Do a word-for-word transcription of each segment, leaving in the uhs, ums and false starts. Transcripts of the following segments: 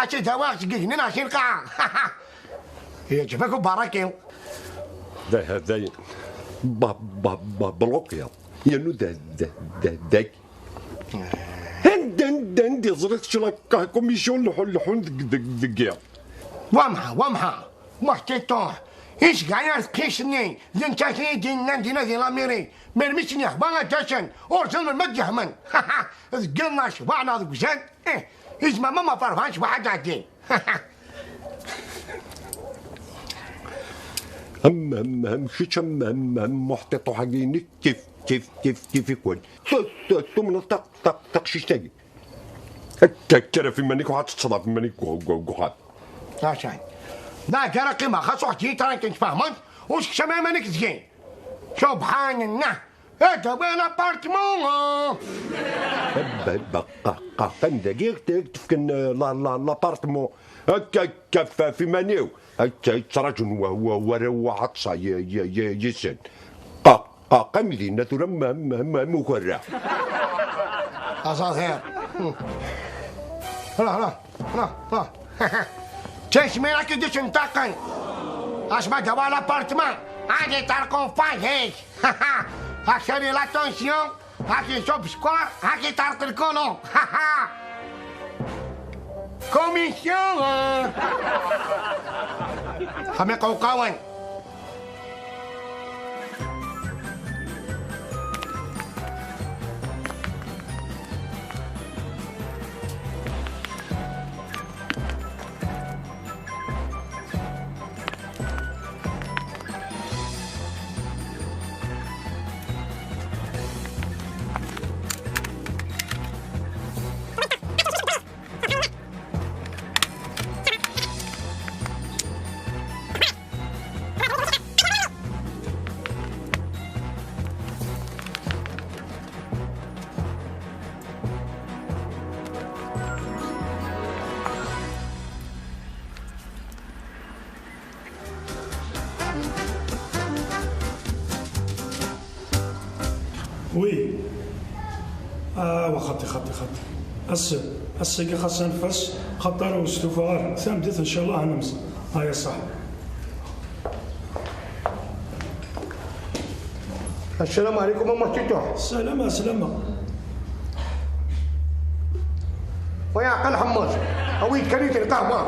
Acu d-awaɣ seg igenni neɣ si lqaɛa? Yeɛǧeb-ak ubaraki? Da, da, ba, ba, ba, bloqué. Yernu da, da, da, dak. Anda, anda, anda i ẓriɣ kečč la ka-, commission leḥḥun, leḥḥun deg, deg, deg yiḍ? Wamha, wamha. Muḥ tiṭuḥ. Iceggeɛ-iyi ar teqcict-nni, d nettat i yi-d-yennan dinna di lamiri, mi rmi-tt-nni hwa ad d-asen, ur ẓriɣ melmi ad d-yeḥmen. Deg iḍ neɣ ccbaḥ neɣ deg uzal, ih, izmer ma ma ferḥen ccbaḥ ad d-ɛeddin. Am, am, am, kečč am, am, am, muḥtiṭuḥ-agi-inek, kif, kif, kif, kif ikun. Tu, tu, tumneḍ taq-, taq-, taqcict-agi. Akka, kker ɣef iman-ik, uɣal teṭṭseḍ ɣef iman-ik deg, deg, deg uxxam. Acan. Da, kker a qqimeɣ, xas uḥeǧǧi i ṭrant n tfehmeḍ, ur sekcam iman-ik deg-i. Subḥan Allah. Ad d-awi l'appartement. Ba, ba, qa, qa, qqim dagi, ak-, ak-d-fken, eh, la, la, l'appartement. Akka, akka, f-, f iman-iw. Akka, yettraǧun wa, wa, warraw wa, aṭas, y-, y-, y-, yes-sen. Qa, qa, qqim dinna tura, m-, m-, m-, mukerra. Aẓaẓir. Hala, hala, hala, hala. Tismira ki d-icenṭaqen. Asma d-awi l'appartement. Ad iṭerqu fayek. Akcari la tension. Haki iṣub sskeṛ, haki iṭerq lkulu. Commission! Xam iqewqawen. Oui. Ah, wa xaṭi, xaṭi, xaṭi. Ass, ass-agi xas anef-as, xaṭer ur stufaɣ ara. Tameddit, ncallah, ad nemẓer. Aya ṣṣeḥ. Assalamu ɛlikum a Muḥ Ṭiṭuḥ. Salama, salama. Wa yeɛqel ḥemmeẓ. Awi-d kan i lqahwa.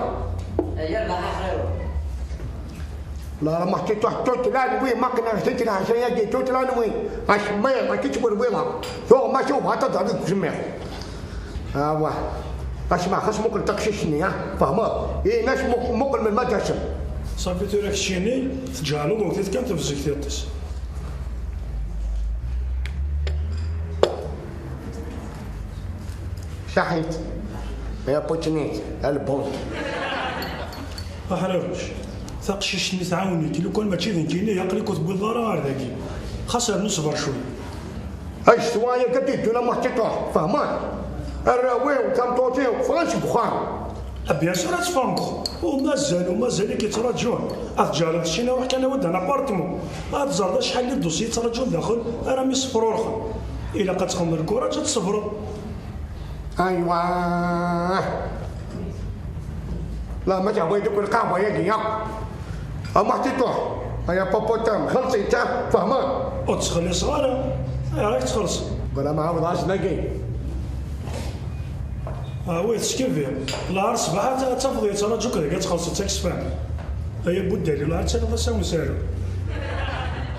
Yerbeḥ axir. La, a Muḥ Ṭiṭuḥ, tutla n wi, ma qneɣ tent lḥaca-agi, tutla n wi. Acemmiḍ, akka ttwerwiḍeɣ. Tuɣ ma tuɣ ad teḍɛef deg usemmiḍ. Awah. Asma, xas muqel taqcict-nni, ha? Fehmeḍ? Ini-as muq-, muqel melmi ad d-asen. Ṣafi tura keččini, tǧehleḍ, wwet-it kan tebzeg tiṭ-is. Saḥit. Ya Putinit, a lbun. Aḥriruc, taqcict-nni tɛawen-ik, lukan mačči d nekkini, aql-ik ur tewwiḍ ara ɣer dagi. Xas rnu ṣber cwiya. Ay ccetwa-agi ad d-iddun a Muḥ Ṭiṭuḥ, fehmeḍ? Arraw-iw, tameṭṭut-iw, ffɣen seg uxxam. Ah, bien sûr ad ffɣen deg uxxam. U mazal, u mazal i k-yettraǧun. Ad tǧehleḍ keččini, ruḥ kan awi-d un appartement. Ad teẓreḍ acḥal n dossier yettraǧun daxel, armi sefrurxen. Ilaq ad txedmeḍ lkuraǧ, ad tṣebreḍ. Aywa. La, ma teɛwiḍ akk lqahwa-agi akk. A Muḥ Ṭiṭuḥ, ay apuputam, xelṣ-itt, fehmeḍ? Ur ttxelliṣeɣ ara. Ayɣer i k-ttxelṣeɣ? Bala ma ɛawdeɣ-as dagi. Ah oui, tettkebbir. Lɛar ṣṣbeḥ ad, ad tafeḍ yettraǧu-k dagi ad txelṣeḍ taksfant. Ay a Budali, lɛar ad taliḍ ass-a umsaru.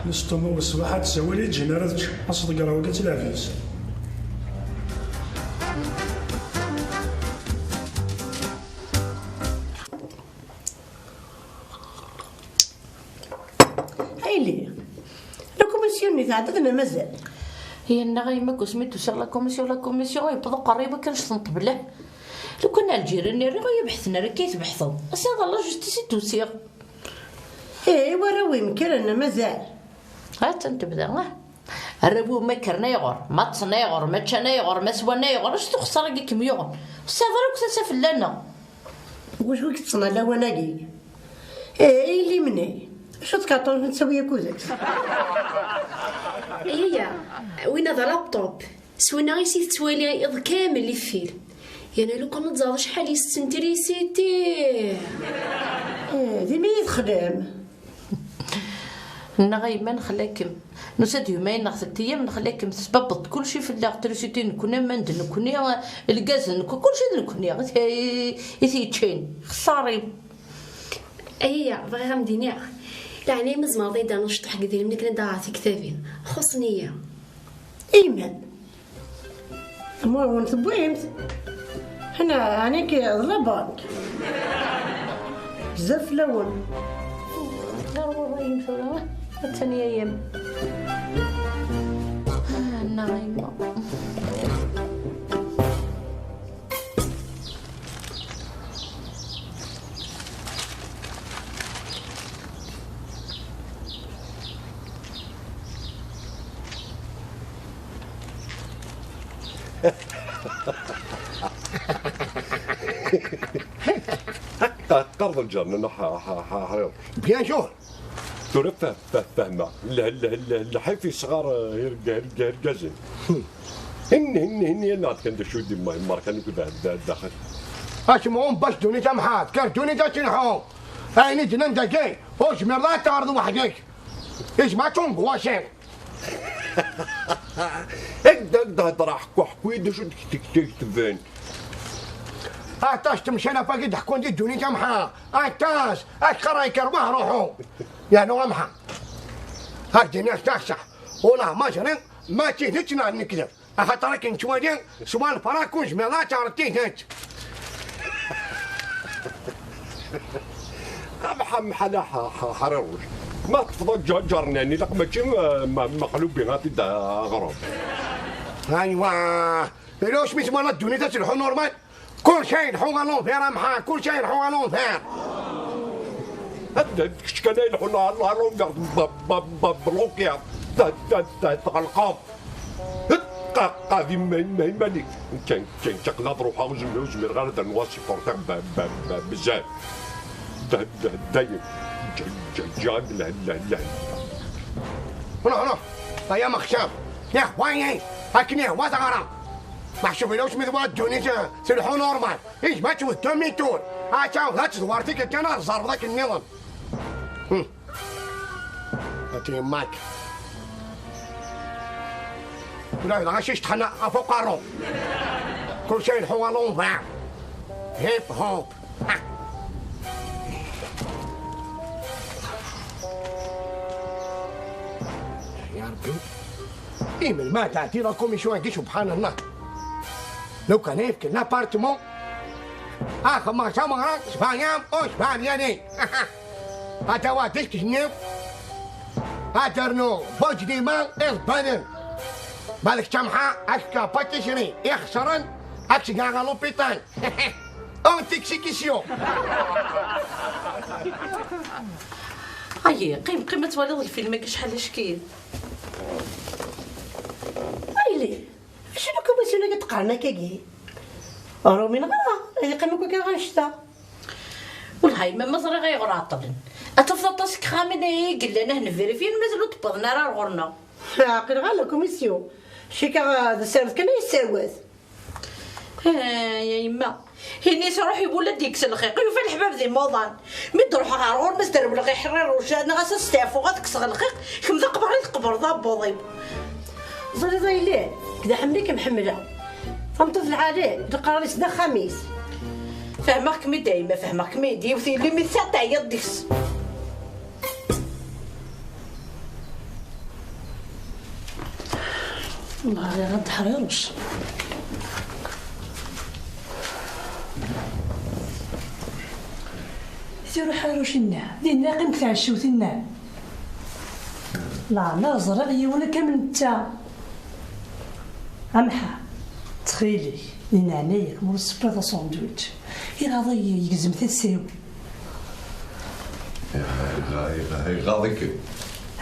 Lestuma-w ṣṣbeḥ ad tsawal i ǧin ara tečč. Aṣeḍger wagi ad tleɛb yes. Ayli, la commission-nni tɛedda neɣ mazal? Yenna a yemma, deg wasmi d-usiɣ la commission, la commission, yewweḍ uqerri-w akken cṭen ṭebla. Lukan Ɛelǧiran-nni rriɣ ur yi-beḥten ara, akka i tbeḥteḍ. Ass-a d la justice i d-usiɣ. Ih, warraw-im kkren neɣ mazal? Ha-tt-an tebda, ah. Arraw-iw ma kkren ayɣer, ma ṭṭsen ayɣer, ma ččan ayɣer, ma swan ayɣer, acu-t uxeṣṣar-agi i kem-yuɣen? Ur tesɛiḍ ara akk tasa fell-aneɣ. Wacu i yeṭṭsen a lawan-agi? Eh, a yelli Mnay, acu tkerṭunt nettawi akud-is? Yaya, winna d laptop. S winna i s-tettwali iḍ kamel iffir. Yerna lukan ad tẓaḍ acḥal yessen trisiti. Eh, d imi i texdem. Nneɣ a yemma nexla-kem. Nusa-d yumayen neɣ telt ayyam nexla-kem, tesbabbeḍ-d kulci fell-aɣ, trisiti nekni, aman d nekni, lgaz d nekni, kulci d nekni i t-, i t-yeččan. Xeṣṣar-iw. Ayya, bɣiɣ ad m-d-iniɣ. Leɛnaya ma tzemreḍ ad yi-d-ternuḍ ciṭuḥ n yedrimen akken ad d-aɣeɣ tiktabin. Xuṣṣen-iyi. Iman. Amur-nwen tewwim-t? Ḥna, ɛni-k d la banque? Bezzaf fell-awen. Ɣer wurra-yim tura, attan yayem. Ah, nnaɣ a yemma. Qqar-d lǧar-nneɣ ḥriḍ. Bien sûr. Tura fa- fa- fehmeɣ. L- l- l- lḥif yesɣar, eh, irga- irga- irgazen. Henni, henni, henni, yenna-d kan d acu i d-yemma- yemmerkan akk da- da- daxel. Asmum bac ddunit amḥat, kker ddunit ad tenḥu. Ayen i d-nnan dagi, ur zmireḍ ara ad taɣreḍ weḥd-k. Isma tonguasin. Anda d-hedreɣ ḥku ḥku-yi-d acu d-ktben. Aṭas temcalafa i d-ḥkun di ddunit amḥa. Aṭas, acqar ay kerwah ruḥu. Yernu amḥa. Ad d-iniɣ taṣṣaḥ. Ula ma ẓriɣ ma d tidet neɣ d lekdeb. Axaṭer akken nettwali, s wa lefraq ur zmireɣ ad teɣreḍ tidet. Amḥa mḥala ḥ- ḥ- ḥriruc. Ma teṭṭfeḍ aǧaǧar-nni, ilaq mačči, eh, ma- maqlubi ad t-id-aɣreḍ. Aywa, ila usmi twalaḍ ddunit ad telḥu normal? Kulci ilḥu à l'envers, amḥa, kulci ilḥu à l'envers. Anda d kečč kan ay ilḥun à à l'envers, b- b- b- bloqué. T- t- t- tɣelqeḍ. Qa- Qad iman- iman- iman-ik. Kan- kan ttaqlaɣ ad ruḥeɣ, ur zmi- ur zmireɣ ara ad rnuɣ ad supportiɣ b- b- b- bezzaf. Da- da- Dayen. Ǧ- ǧ- Ǧǧiɣ-ak lehna. Ruḥ, ruḥ. Ay amexcam. Yexwa-yi. Akken yehwa teɣra. Meḥsub ila usmi tebɣa ddunit, eh, telḥu normal. Izma tewwet demi-tour. Ad tɛawed ad tedwar tikkelt kan ad tzerbeḍ akken nniḍen. Hmm. Ati yemma-k. Ula d lɣaci yecṭḥen ɣef uqerru. Kulci ilḥu à l'envers. Hip hop. Ha. Ya Rebbi. Imen ma tɛeddi la commission-agi, subḥan Allah. Lukan ay fken l'appartement. Axemmer tameɣra, sebɛa yam, u sebɛa myani. Ata wa disk-nni. Ad ternu Bujdima iḍebbanen. Balek tamḥa, akka pâtisserie ixesren, ad tt-geɣ ɣer l'hôpital. Intoxication. Ayi, qqim, qqim ad twaliḍ lfilm-agi acḥal ackid. Ayli, acu n ukumasiwn-agi d-qqaren akkagi? Ur umineɣ ara, ad yeqqim akk akka ɣer ccta. Wellah a yemma, ma ẓriɣ ayɣer ɛeṭṭlen. Ad tafeḍ aṭas n yexxamen i yellan ah nverifyen mazal ur d-wwiḍen ara ar ɣur-neɣ. Ɛqileɣ-as la commission. Cikkeɣ d asarut kan ay yesserwat. Ah, ya yemma. Ini-as iruḥ iwul ad d-yekkes lxiq, yufa leḥbab d imuḍan. Mi d-ruḥeɣ ɣer ɣur-m, as-d-rewleɣ i Ḥriruc, nniɣ-as ad steɛfuɣ, ad kkseɣ lxiq, kemm d aqber i tqebreḍ abbuḍ-iw. Ẓriḍ a yelli, nekk d aḥemmel i kem-ḥemmleɣ. Tameṭṭut lɛali, leqrar-is d axxam-is. Fehmeɣ-kem-id a yemma, fehmeɣ-kem-id. Yiwet yelli mi tesɛa teɛyiḍ deg-s. Wellah ɣiɣ ad d-ḥriruc. Tiruḥ Ḥriruc-inna, dinna yeqqim deg tɛeccewt-inna. Leɛmer ẓriɣ yiwen akka am netta. Amḥa, ttxil-k, di leɛnaya-k, ma ur tessewwiḍ asandwič, iɣaḍ-iyi, yegzem tasa-w. Iɣaḍ-ikem.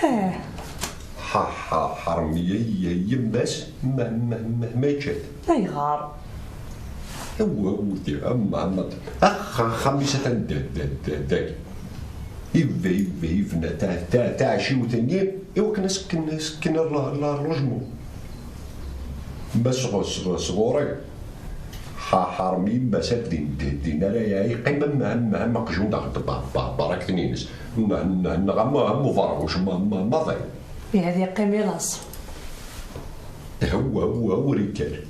Ah. Ḥa-, ḥa-, ḥermi-ya yemma-s ma, ma, ma, ma yečča-t. Ayɣer? Awwa, awwa, am, am, ax-, axxam-is atan da, da, da, dagi. Ibba, ibba, ibna ta-, ta-, taɛciwt-nni, i wakken as-kken, as-kken la-, la-, logement. Ma sɣu-, sɣu-, sɣur-i, ḥa-, ḥermi yemma-s ad din, din, din ara ya-, yeqqim am, am, am aqjun daɣ d ba-, ba-, barak tnin-is. N-, n-, neɣ am, am uberɣuc ma, ma, maḍi. Ihi ad yeqqim i laṣ. Hewwa, hewwa, ur ikal.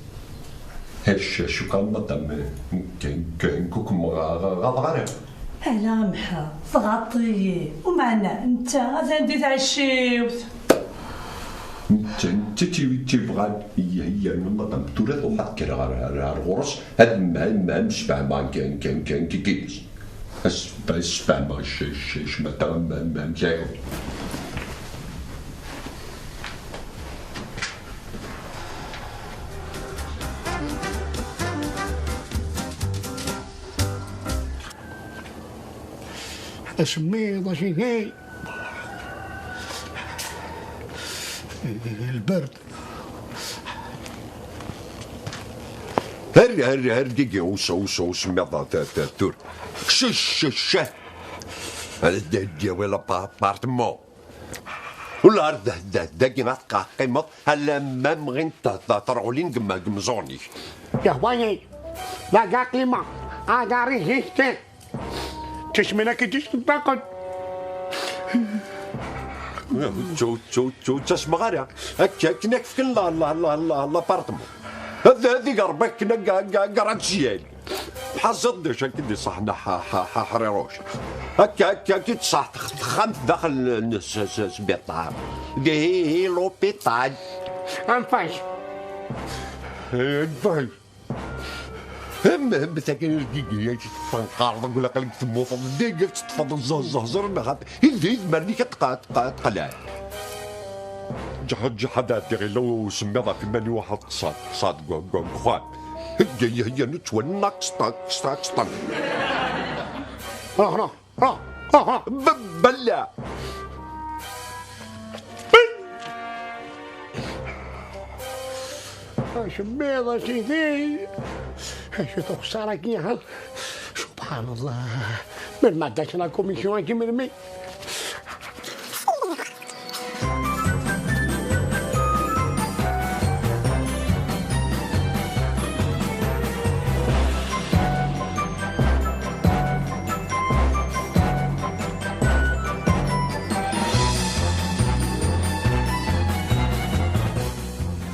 Hec, cukkeɣ madam, k-, k-, k-, ur kem-ɣ-, ɣ-, ɣaḍeɣ ara. Ala a Mḥa, tɣaḍeḍ-iyi. Umeɛna netta atan di tɛecciwt. Netta, netta i wi-, i tt-ibɣan. Iya, iya, nnaḍam. Tura truḥ ad kkreɣ ar, ar, ar ɣur-s. Ad ma, ma, msefhameɣ kan, kan, kan, kan, kan. As-, as-, sfehmeɣ c-, c-, ccmata am, am, am, am, Asemmiḍ, asigay. Lberd. Her, her, her, gigi, usa, usa, usemmiḍ, ta, ta, tur. Cc, cc, cc. Ad d-yawi l'appartement. Ula ar d, d, dagi ad teqqimeḍ, alamma mɣin ta, ta, terɣulin gem-, gemẓuren-ik. Yehwa-yi, d agaqima, agari zik-ti. Tismin-agi d-isṭeṭṭaqen. Ttu, ttu, ttu, ttasmeɣ ara. Akka, akken ad k-fken la, la, la, la, l'appartement. Ad, ad igerbeɣ akken ag-, ag-, ag-, gradziel. Tḥazeḍ d acu akka d-iṣaḥen a ḥ-, ḥ-, ḥ-, ḥriruc. Akka, akka, akka i tṣaḥ tex-, texxamt daxel n s-, s-, sbiṭar. Dihi, hi, l'hôpital. Anfay. Anfay. Hem, hem, sakin irgigi, yak tenqerḍ, aql-, aql-ik temmuteḍ, deg teṭṭfeḍ zzehzer, neɣ ad, id, id, mernik ad tqa-, tqa-, tqelɛeḍ. Ǧeḥ-, ǧeḥ-, ad ɛeddiɣ illa usemmiḍ ɣef iman-iw, ad ṭṭseɣ, ṭṭseɣ deg, deg, deg uxxam. Hegga, hegga, nettwenna, ksta, ksta, ksta. Ruḥ, ruḥ, ruḥ, ruḥ, ruḥ. B-, bella. Acemmiḍ, a sidi. Acu tuxsar-agi, ha? Subḥan Allah. Melmi ad d-asen la commission-agi, melmi?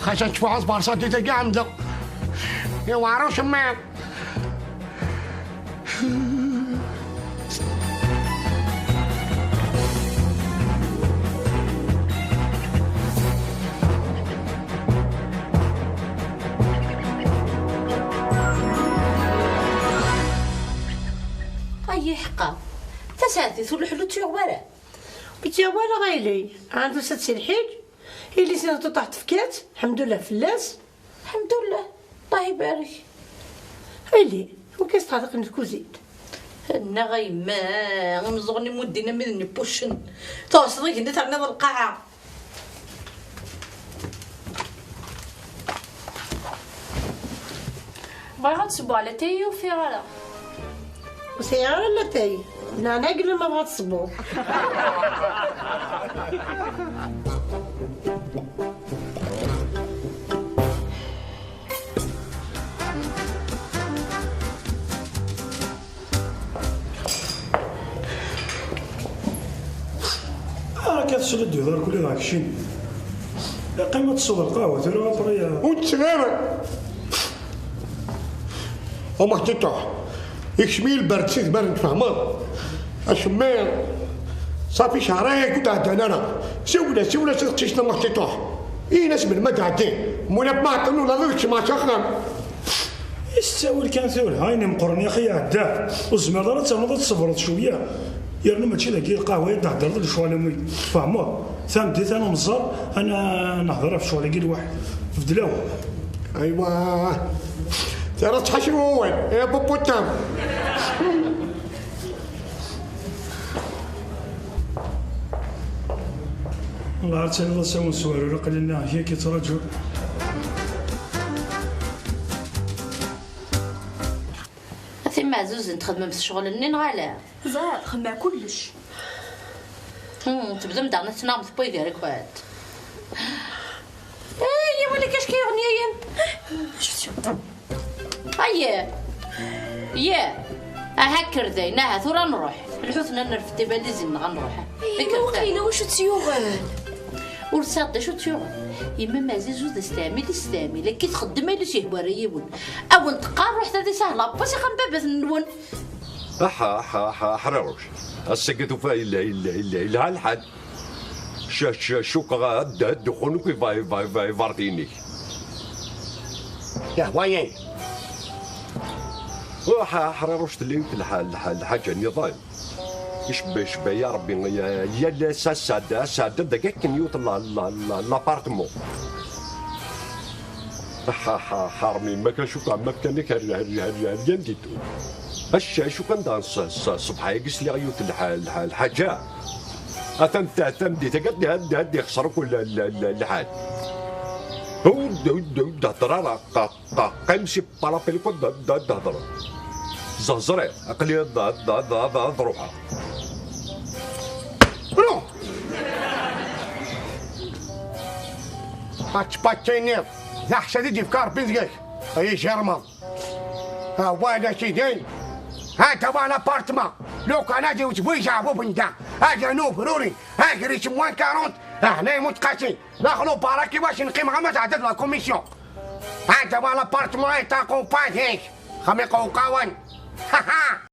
Xas ad tfuḥeḍ berṣa di tagi ɛemdeɣ. Iwɛer usemmiḍ. Ay, iḥeqqa. Tasaɛdit ur leḥlu ur tt-yuɣ wara. Ur tt-yuɣ wara, a yelli. Ɛad tusa-d si lḥiǧ. Yelli-s n Ṭuṭuḥ tefka-tt, lḥemdullah fell-as. Lḥemdullah, Allah ibarek. A yelli, wi k-yesṭerḍiqen deg tkuzint? Nniɣ a yemma, imeẓẓuɣen imuddin am widen ipuccen. Tɛusseḍ igenni terniḍ lqaɛa. Bɣiɣ ad d-ssewweɣ latay, ur ufiɣ ara. Ur sɛiɣ ara latay. Laɛnaya ma bɣa ad tṣebbuḍ. Akka tesliḍ-d i uḍar kulli dɣa kcin. Qqim ad tesweḍ lqahwa tura après. Ur tt-ara. Ama ḥtiṭuḥ. Ikcem-iyi lberd si tmaren tfehmeḍ. Acemmiḍ. Ṣafi cehra-yak ur d-ɛeddan ara. Siwel-as, siwel-as i teqcict-a ama ḥtiṭuḥ. Ini-as melmi ad d-ɛeddi. Mula ma ɛeṭṭlen ula d ikcem ɣer s axxam. Is ttawil kan tura, ayen imeqqren yaxi iɛedda. Ur tezmireḍ ara ad ternuḍ ad tṣebreḍ cwiya. Yernu mačči dagi lqahwa i d-theddreḍ lecɣal am wi tfehmeḍ. Tameddit ad nemmẓer, ad n-, nehder ɣef ccɣel-agi lwaḥid. Bedleɣ. Aywa. Tara tḥaci wawal, ya puputam. Nɣer ad taliḍ asawen s warur aql-i nniɣ yak yettraǧu. A timeɛzuzen, txedmemt ccɣel-nni neɣ ala? Ẓriɣ, xemmeɣ kullec. Hmm, tebdam daɣen ad tnaɣem tewwi gar-akent. Ay, wali kac ki yuɣen yayem. Aye. Ye. Aha kker dayen, aha tura nruḥ. Lḥut-nni ad nerfed tibalizin-nneɣ ad nruḥ. Kker. Waqila wacu tt-yuɣen? Ur tesɛiḍ d acu tt-yuɣen. Yemma Mazizu d asteɛmil i testeɛmil. Akka i txeddem ayen i s-yehwa ara yiwen. A wen-teqqar ruḥet ad isahel Ṛebbi s axxam n baba-twen. Aḥa, aḥa, aḥa, aḥriruc. Ass-agi tufa yella, yella, yella, yelha lḥal. Ca-, ca-, cukkeɣ ad, ad ddexxun akk iba-, iba-, iba-, iberḍiyen-ik. Yehwa-yi. Ruḥ, a Ḥriruc, tella yiwet lḥa-, lḥa-, lḥaǧa nniḍen. Icebba, icebba, ya Ṛebbi, ya-, yal ass asɛedda, asɛedda, dagi akken yiwet la, la, la, l'appartement. Ḥa, ḥa, ḥa, Ṛebbi, ma kan cukkeɣ, ma kan ak ar, ar, ar, ar, yan di ddun. Acu, acu kan daɣen ṣ-, ṣ-, ṣṣbeḥ-agi sliɣ yiwet lḥa-, lḥa-, lḥaǧa. Atan ta-, tameddit-agi ad, ad, ad ixṣer akk la, la, la, lḥal. Ur d, ur d, ur d-hedder ara, qa-, qa-, qqim si parapilku ad, ad, ad hedreḍ. Ẓeẓriɣ, aql-i ad, ad, ad, ad, ad ruḥeɣ. Ruḥ! Ačpaččiniḍ, d aḥsad i d-yefka Ṛebbi deg-k, ay ijermeḍ. Awal a sidi, anta wa l'appartement, lukan ad iwet bu ijeɛbuben da, ad yanu ubruri, agris n one quarante, ahna yemmut Qasi, daxel ubarak i wac nqim ɣer ma tɛedda-d la commission. Anta wa l'appartement est accompagné, xmiq uqawan. Ha ha.